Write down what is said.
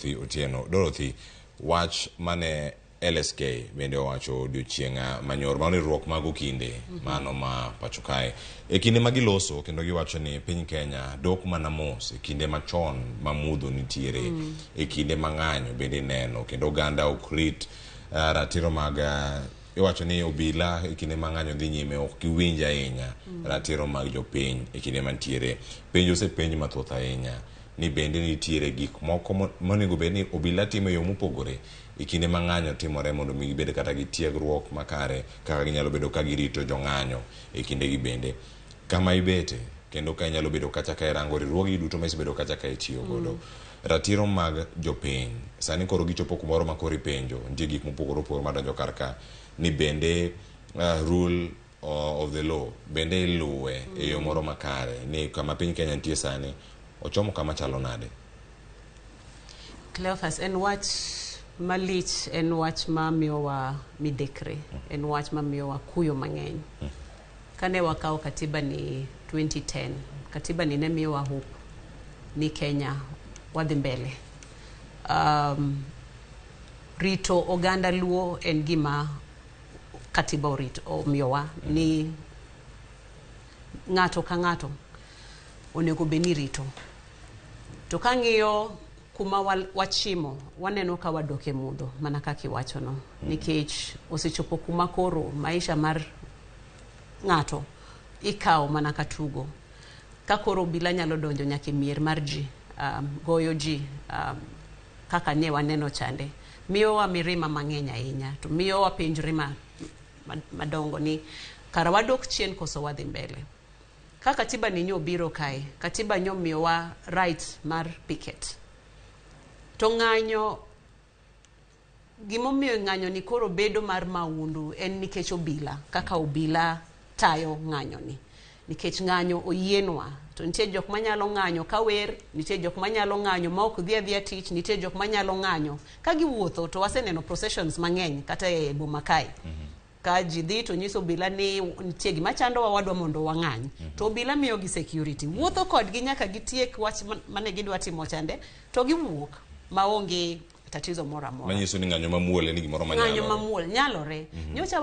Dorothy Otieno. Dorothy, wach mane LSK bende owacho odiochieng' manyoro, mano riwruok mag okinde mano ma pacho kae e kinde ma giloso kendo giwacho ni piny Kenya dok mana mos e kinde machon ma mudho nitiere, e kinde ma ng'anyo bende ineno kendo oganda ok rit ratiro mag iwacho ni obila e kinde ma ng'anyo dhi nyime ok giwinj ahinya ratiro mag jopiny e kinde mantiere. Penjo osepenj mathoth ahinya ni bende nitiere gik moko monego bed ni obila timo e yo mopogore e kinde ma ng'anyo timore mondo mi gibed kata gi tiegruok makare kaka ginyalo bedo ka girito jong'anyo e kindegi. Bende kama ibete kendo ka inyalo bedo kacha ka irango riwruogi duto ma isebedo kacha ka itiyo godo, ratiro mag jopiny sani koro gichopo kumoro ma koro ipenjo, nitie gik mopogore opogore madonjo kar ka ni bende rule of the law bende iluwe e yo moro makare, ni kama piny Kenya nitie sani ochomo kama chalo nade? Cleophas, en wach malich, en wach ma miyowa midekre, en wach ma miyowa kuyo mang'eny. Kane wakawo katiba ni 2010, katiba ni ne miyowa hope ni Kenya wadhi mbele. Rito oganda Luo en gima katiba orito omiyowa ni ng'ato ka ng'ato onego bed ni rito. To kang'iyo kuma wachimo, waneno ka wadok e mudho mana kaka iwachono, nikech osechopo kuma koro maisha mar ng'ato ikawo mana ka tugo, ka koro obila nyalo donjo nyaka e mier mar ji, goyo ji, kaka ne waneno chande, miyowa mirima mang'eny ahinya, to miyo wapenjre madongo ni kara wadok chien koso wadhi mbele. Ka katiba ni nyo biro kae, katiba nyomiyowa right mar picket, to ng'anyo, gimomiyo ng'anyo ni koro bedo mar maundu en nikech obila, kaka obila tayo ng'anyo ni, nikech ng'anyo oyienwa, to nitie jok manyalo ng'anyo ka wer, nitie jok manyalo ng'anyo ma ok dhi adhiya tich, nitie jok manyalo ng'anyo ka giwuotho. To waseneno processions mang'eny kata e boma kae ka ji dhi to nyiso obila ni nitie gima chandowa, wadwa mondo wang'any, to obila miyogi security, wuotho kodgi nyaka gitiek wach mane gidwa timo chande, to giwuok maonge tatizo moro amora. Manyiso ni ng'anyo mamuol en gimoro ng'anyo manyalore. Mamuol nyalore. Nyocha